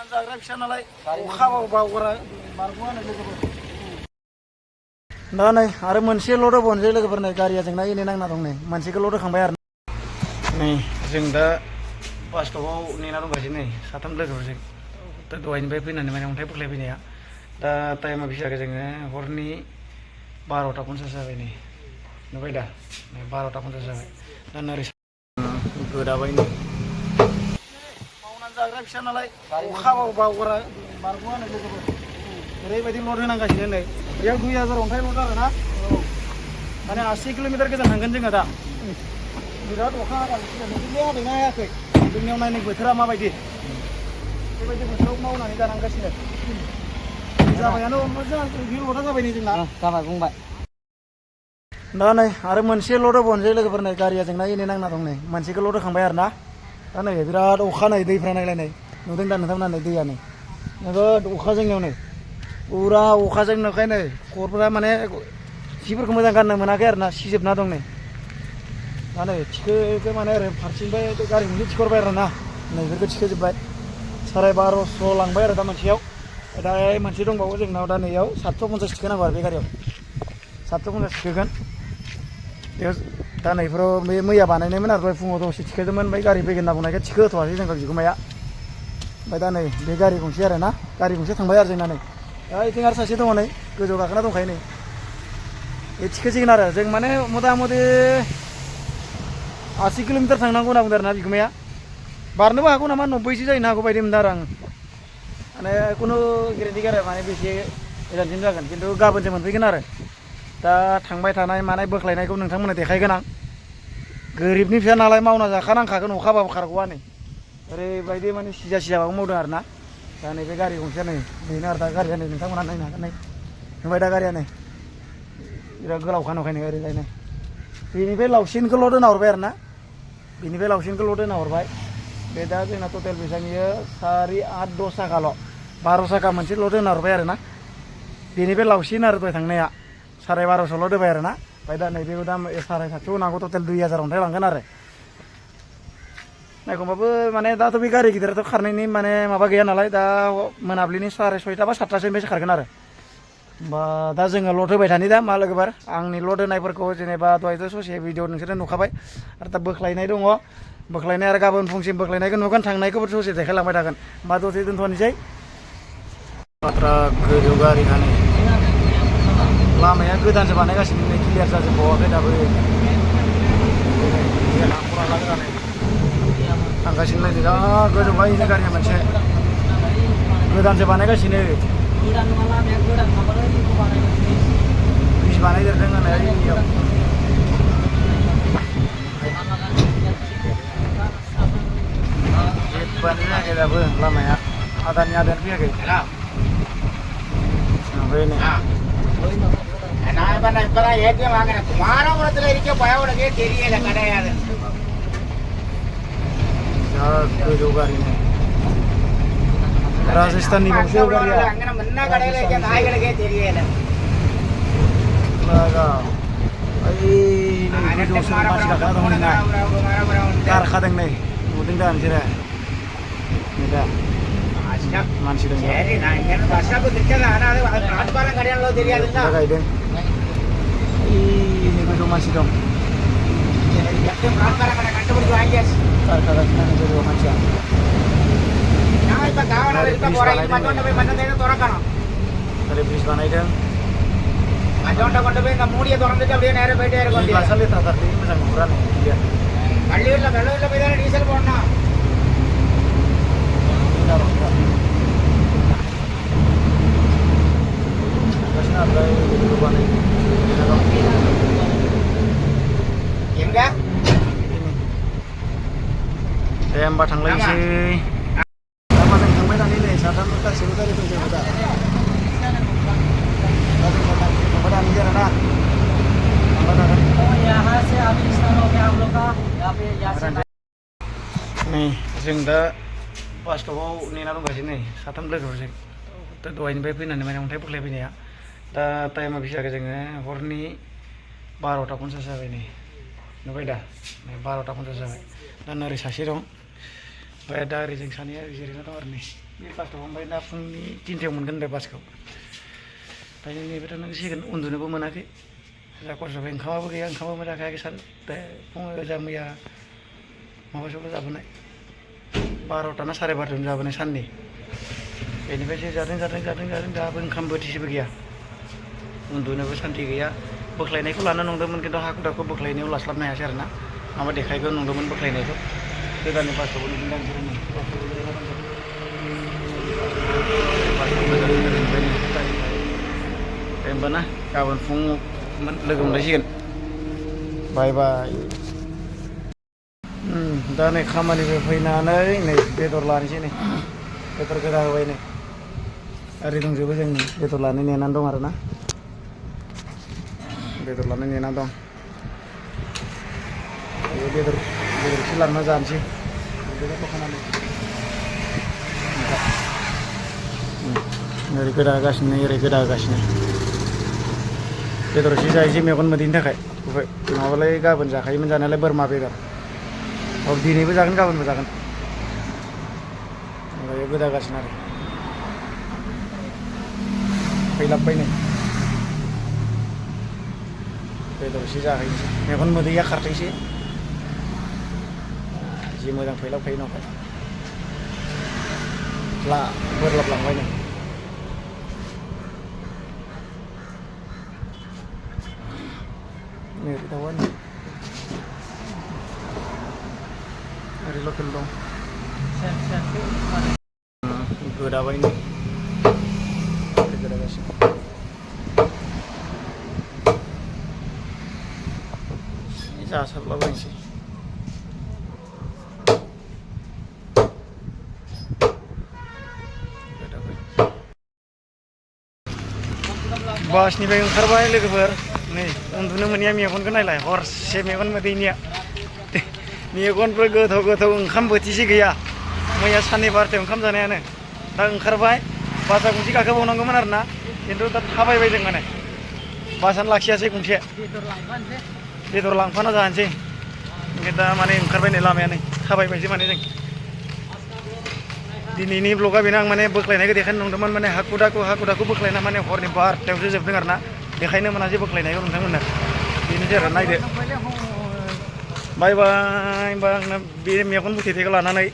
जाग्रा फिसा नालाय अखाबाबो बावगारा बारग'आनो लोगोफोर दा नै आरो मोनसेल' दंबावनोसै लोगोफोर नै गारिया जोंना एनै नांना दं नै मोनसेखौल' दोखांबाय आरो नै जों दा बास स्टपआव नेना दंगासिनो नै साथाम लोगोफोरजों दा दहायनिफ्राय फैनानै माने अन्थाइ बोख्लायफैनाया दा टाइमा बेसे जाखो जोङो हरनि 12:50 जाबाय नै नुबाय दा 12:50 जाबाय दा नोरै गोदाबाय नै मावनानै जाग्रा फिसा नालाय अखाबाबो बावगारा बारग'आनो लोगोफोर ओरैबायदि लड होनांगासिनो नै बेयाव 2000 अन्थाइ लड आरोना माने 80 किल'मिटार गोजान थांगोन जोङो दा बिराद अखा हागासिनो नोंसोरनियाव हादोंना हायाखै जोंनियाव नायनो बोथोरा माबायदि बेबायदि बोथोराव मावनानै जानांगासिनो जाबायानो बे लडा जाबाय नै जोंना जाबाय बुंबाय दा नै आरो मोनसेल' दंबावनोसै लोगोफोर नै गारिया जोंना एनै नांना दं नै मोनसेखौल' दोखांबाय आरो ना दा नै बिराद अखा नै दैफ्रा नायलाय नै नुदों दा नोंथांमोना नै दैया नै नोगोद अखा जोंनियाव नै पुरा अखाजों नुखाय नै खर'फोरा माने सिफोरखौ मोजां गाननो मोनाखै आरो ना सिजोबना दं नै दा नै थिखोखौ माने ओरै फारसेनिफ्राय गारि गंसे थिखरबाय आरो ना नै बेफोरखौ थिखोजोब्बाय 1250 लांबाय आरो दा मोनसेयाव दा मोनसे दंबावो जोंनाव दा नैयाव 750 थिखोनांगौ आरो बे गारियाव 750 थिखोगोन बेयाव दा नैफोराव बे मैया बानायनायमोन आरो फुङाव दसे थिखोदोंमोन ओमफ्राय गारि फैगोन होनना बुंनायखाय थिखोहोथ'वासै जोंखौ बिगुमाया ओमफ्राय दा नै बे गारि गंसे आरो ना गारि गंसे थांबाय आरो जोंना नै दा इथिं आरो सासे दङ नै गोजौआव गाखोना दंखायो नै बे थिखोसिगोन आरो जों माने मथा मथि 80 किल'मिटार थांनांगौ होनना बुंदों आरो ना बिगुमाया बारनोबो हागौ नामा 90सो जाहैनो हागौ बायदि मोनदों आरो आं माने खुनु गेरेन्टि गैया माने बेसे गोजानसिम जागोन खिन्थु गाबोनसो मोनफैगोन आरो दा थांबाय थानाय मानाय बोख्लायनायखौ नोंथांमोननो देखायगोन आं गोरिबनि फिसा नालाय मावना जाखानांखागोन अखाबाबो खारग'आ नै ओरैबायदि माने सिजा सिजाबाबो मावदों आरो ना दा नैबे गारि गंसेया नै बेनो आरो दा गारिया नै नोंथांमोना नायनो हागोन नै नुबाय दा गारिया नै बिराद गोलावखा नुखायनो ओरैजाय नै बेनिफ्राय लावसिनखौल' दोना हरबाय आरो ना बेनिफ्राय लावसिनखौल' दोना हरबाय बे दा जोंना टटेल बेसेबांयो 4, 8, 10 साखाल' 12 साखा मोनसेल' दोना हरबाय आरो ना बेनिफ्राय लावसिन आरो दहाय थांनाया 1250ल' दोबाय आरो ना ओमफ्राय दा नैबेखौ दा 750 होनांगौ टटेल 2000 अन्थाइ लांगोन आरो एखमबाबो माने दाथ' बे गारि गिदिराथ' खारनायनि माने माबा गैया नालाय दा मोनाबिलिनि 6:30 बा 7थासोनिफ्रायसो खारगोन आरो होमबा दा जोङो लड होबाय थानि दा मा लोगोफोर आंनि लड होनायफोरखौ जेनेबा दहायथ' ससे भिडिअ नोंसोरो नुखाबाय आरो दा बोख्लायनाय दङ बोख्लायनाय आरो गाबोन फुंसिम बोख्लायनायखौ नुगोन थांनायखौबो ससे देखायलांबाय थागोन होमबा दसे दोनथ'नोसै बाथ्रा गोजौ गारि खानो लामाया गोदानसो बानायगासिनो नै क्लियार जाजोबबावाखै दाबो थांगासिनो नै दा गोजौहाय इनि गारिया मोनसे गोदानसो बानायगासिनो ब्रिज बानायदेरदों होननाय इयाव जेबोआनो जायाखै दाबो लामाया आदायानो फैयाखै ओमफ्राय नै गोजौ गारि राजस्थाननि गंसे गारिया गोजौआवसो मानसि गाखोना दं नै गारखादों नै नुदों दा नोंसोरो नै दा मानसि दं गायदों गोजौ मानसि दं गारखागासिनो गोजौआव मानसिया ओरै ब्रिज बानायदों लेथ्राथारलै मोजां नुहुरा नै दे होमबा थांलायनोसै दा जों थांबाय थानि नै साथाम गासैबो गारि फैजोबो दा थांबाय थानि आरो ना नै जों दा बास स्टपआव नेना दंगासिनो नै साथाम लोगोफोरजों दा दहायनिफ्राय फैनानै माने अन्थाइ बोख्लायफैनाया दा टाइमा बेसे जाखो जोङो हरनि 12:50 जाबाय नै नुबाय दा 12:50 जाबाय दा नोरै सासे दं ओमफ्राय दा ओरै जों सानैया जिरायना दं आरो नै बे बासखौ ओमफ्राय दा फुंनि 3टायाव मोनगोन होनदों बासखौ ओमफ्राय नैबेथ' नांसिगोन उन्दुनोबो मोनाखै जा खस्थ' ओंखामाबो गैया ओंखामाबो जाखायाखै फुङाव जा मैया माबासोल' जाबोनाय 12टा ना 12:30 जाबोनाय साननि बेनिफ्रायसो जादों दाबो ओंखाम बोथिसेबो गैया उन्दुनोबो सान्थि गैया बोख्लायनायखौ लानो नंदोंमोन खिन्थु हाखु दाखु बोख्लायनायाव लास्लाबनो हायासै आरो ना माबा देखायगोन नंदोंमोन बोख्लायनायखौ गोदाननि बासखौबो नुदों आं जिरायनो दे होमबा ना गाबोन फुङाव लोगो मोनलायसिगोन बाय बाय दा नै खामानिफ्राय फैनानै नै बेदर लानोसै नै बेदर गोदा होबाय नै ओरै दंजोबो जों बेदर लानो नेनानै दं आरो ना बेदर लानो नेनानै दं बेदर एसे लांना जानोसै ओरै गोदागासिनो ओरै गोदागासिनो बेदर एसे जायोसै मेगन मोदैनि थाखाय नङाबालाय गाबोन जाखायोमोन जानायालाय बोरमा बेदर औ दिनैबो जागोन गाबोनबो जागोन ओमफ्राय गोदागासिनो आरो फैलाबबाय नै बेदर एसे जाहैनोसै मेगन मोदैया खारथोंसै जि मोजां फैलाबखायो न'खाय बोरलाबलांबाय नै नै दाउआ नै ओरै लकेल दं गोदाबाय नै गोदागासिनो जासाबलाबायनोसै बासनिफ्राय ओंखारबाय लोगोफोर नै उन्दुनो मोनैया मेगनखौ नायलाय हरसे मेगन मोदैनिया मेगनफोर गोथौ ओंखाम बोथिसे गैया मैया साननै 12टायाव ओंखाम जानायानो दा ओंखारबाय बासआ गंसे गाखोबावनांगौमोन आरो ना खिन्थु दा थाबायबाय जों माने बासआनो लाखियासै गंसे बेदर लांफाना जानोसै ओमफ्राय दा माने ओंखारबाय नै लामाया नै थाबायबायसो माने जों दिनैनि ब्लगा बेनो आं माने बोख्लायनायखौ देखायनो नंदोंमोन माने हाखु दाखु बोख्लायना माने हरनि 12टायावसो जोबदों आरो ना देखायनो मोनासै बोख्लायनायखौ नोंथांमोननो बेनोसै आरो नायदो बाय बाय होमबा आंना बे मेगन मुथेथेखौ लानानै